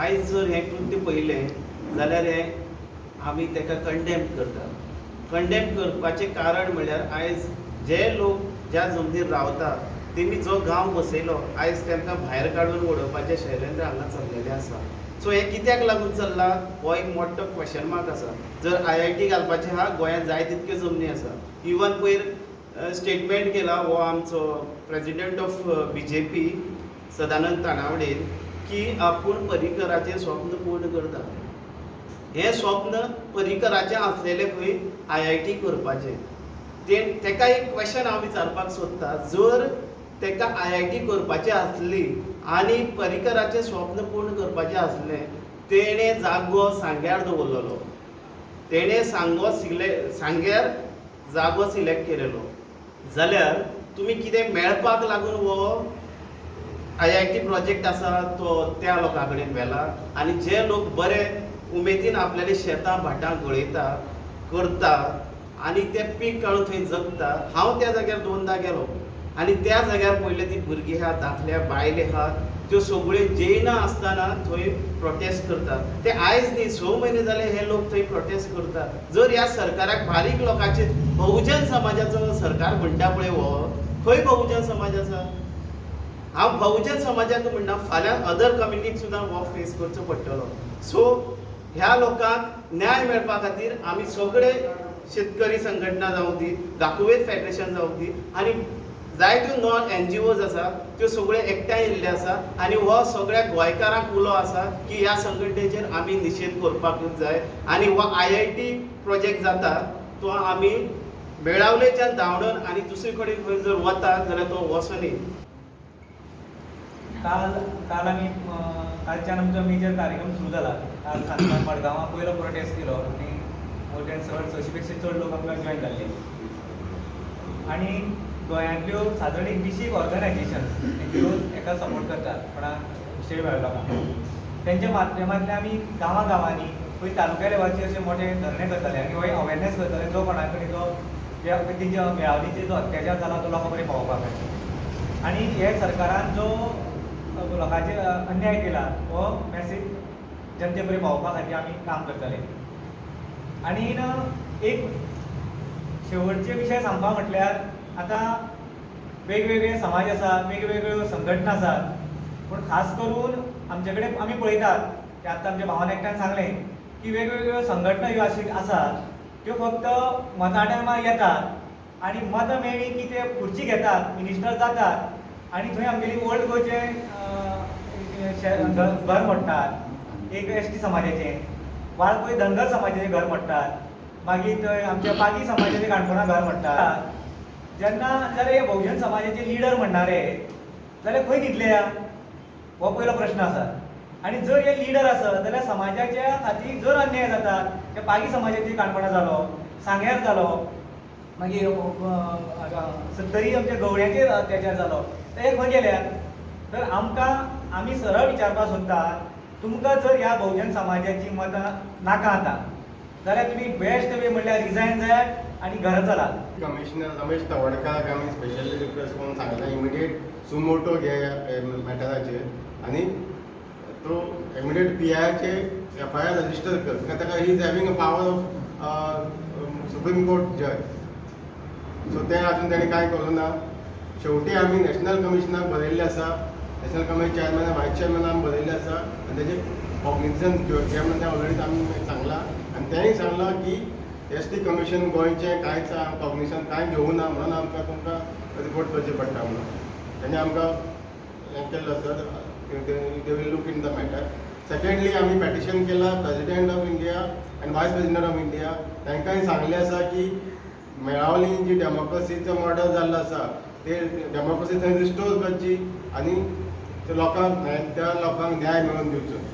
आयज जर हें कृत्य पळयलें जाल्यार हें आमी ताका कंडेम करता. कंडेम करपाचें कारण म्हणल्यार आयज जे लोक ज्या जमनीर रावता तेमी जो गांव बसयलो, आयज तांकां भायर काडून उडोवपाचें षडयंत्र हांगा चल्लेलें आसा. सो हें कित्याक लागून चल्लां हो एक मोठो क्वेश्चन मार्क आसा. जर आयआयटी घालपाचें आहा, गोंयांत जाय तितक्यो जमनी आसा. इवन पयर स्टेटमेंट केला हो आमचो प्रेजिडेंट ऑफ बीजेपी सदानंद तानावडेन की आपूण पर्रीकराचें स्वप्न पूर्ण करता. हें स्वप्न पर्रीकराचें आसलेलें खंय आयआयटी करपाचें. तें तेका एक क्वेश्चन हांव विचारपाक सोदतां, जर तेका आयआयटी करपाचें आसली आनी पर्रीकराचें स्वप्न पूर्ण करपाचें आसलें, तेणें जागो सांग्यार दवरलेलो, तेणें सांगो सिले सांग्यार जागो सिलेक्ट केलेलो, जाल्यार तुमी कितें मेळपाक लागून हो आयआयटी प्रोजेक्ट आसा तो त्या लोकां कडेन व्हेला? आनी जे लोक बरे उमेदीन आपल्याली शेतां भाटां गळयता करता आनी ते पीक काडून थंय जगता, हांव त्या जाग्यार दोनदां गेलो आनी त्या जाग्यार पळयलें ती भुरगीं आहा, धाकल्या बायले आहा, त्यो सगळ्यो जेयना आसतना थंय प्रोटेस्ट करता. ते आयज न्ही, 6 म्हयने जाले हे लोक थंय प्रोटेस्ट करता. जर ह्या सरकाराक बारीक लोकांचे, बहुजन समाजाचो सरकार म्हणटा पळय, हो खंय बहुजन समाज आसा? हांव बहुजन समाजाक म्हणना, फाल्यां अदर कम्युनिटीक सुद्दां हो फेस करचो पडटलो. सो ह्या लोकांक न्याय मेळपा खातीर आमी सगळे शेतकरी संघटना जावं दी, दाकुवेत फेडरेशन जावं दी आनी जायत्यो नॉन एनजीओज आसा, त्यो सगळ्यो एकठांय येयल्ले आसा आनी हो सगळ्या गोंयकारांक उलो आसा की ह्या संघटनेचेर आमी निशेध करपाकूच जाय आनी हो आयआयटी प्रोजेक्ट जाता तो आमी मेळावलेच्यान धांवडून आनी दुसरे कडेन खंय जर वता जाल्यार तो वचनी. काल काल आमी कालच्यान आमचो मेजर कार्यक्रम सुरू जाला. काल सांजच्या मडगांवां पयलो प्रोटेस्ट केलो आनी मोर दॅन चड 600 पेक्षा चड लोक आमकां जॉयन जाल्ले आनी गोंयांतल्यो सादारण एक 20 ऑर्गनायझेशन, एनजीओ हेका सपोर्ट करतात कोणाक स्टेट भायर लोकांक. तेंच्या माध्यमांतल्यान आमी गांवां गांवांनी पयलीं तालुक्या लेवलाचेर अशे मोठे धरणे करताले आनी हो अवेरनेस करताले, जो कोणा कडेन जो तेंच्या मेळावलीचेर जो अत्याचार जाला तो लोकां मेरेन पावोवपा खातीर आनी हे सरकारान जो लोकांचेर अन्याय केला हो मॅसेज जनते मेरेन पावोवपा खातीर आमी काम करताले. आनी एक शेवटचे विशय सांगपा म्हटल्यार आतां वेगवेगळे समाज आसा, वेगवेगळ्यो संघटना आसात, पूण खास करून आमचे कडेन आमी पळयतात की आतां आमच्या भावान एकट्यान सांगलें की वेगवेगळ्यो संघटना ह्यो अशी आसात, त्यो फक्त मतां टायमार येतात आनी मतां मेळ्ळीं की ते खुर्ची घेतात, मिनिस्टर जातात आनी थंय आमगेली ओल्ड गोंयचें घर मोडटात एक एसटी समाजाचें, वाळपय धनगर समाजाचें घर मोडटात, मागीर थंय आमच्या पागी समाजाचें काणकोणा घर मोडटात. जेन्ना जाल्यार हे बहुजन समाजाचे लिडर म्हणणारे जाल्यार खंय न्हिदले हो पयलो प्रश्न आसा. आनी जर हे लिडर आसत जाल्यार समाजाच्या खातीर जर अन्याय जाता, ते पागी समाजाचेर काणकोणा जालो, सांग्यार जालो, मागीर सत्तरी आमच्या गवळ्यांचेर अत्याचार जालो, ते खंय गेल्यात? तर आमकां आमी सरळ विचारपाक सोदता, तुमकां जर ह्या बहुजन समाजाची मतां नाका आतां जाल्यार तुमी बेस्ट वे म्हणल्यार रिजायन जायात आनी घरा चलात. कमिशनर रमेश तवडकाराक आमी स्पेशली रिक्वेस्ट करून सांगला, इमिडिएट सुमोटो घे मॅटराचेर आनी तो इमिडिएट पीआयचे एफआयआर रजिस्टर कर, कित्याक ताका he is having a power of Supreme Court judge. So तें अजून तेणें कांय करूं ना. शेवटी आमी नॅशनल कमिशनाक बरयल्लें आसा, नॅशनल कमिशन चेअरमॅन, वायस चेअरमॅनाक बरयल्लें आसा आनी तेजें कॉग्निजन्स घे म्हणून तें ऑलरेडी आमी सांगलां आनी तेंय सांगलां की एसटी कमिशन गोंयचें कांयच कॉग्निशन कांय घेवना म्हणून आमकां तुमकां रिपोर्ट करचें पडटा म्हणून तेणें आमकां हें केल्लो आसा. They will look in the matter. Secondly, आमी पेटिशन केलां President of India आनी Vice President of India, तांकांय सांगलें आसा की मेळावली जी डेमोक्रेसीचो मर्डर जाल्लो आसा ते डेमोक्रेसी थंय रिस्टोर करची आनी ते लोकांक, त्या लोकांक न्याय मेळोवन दिवचो.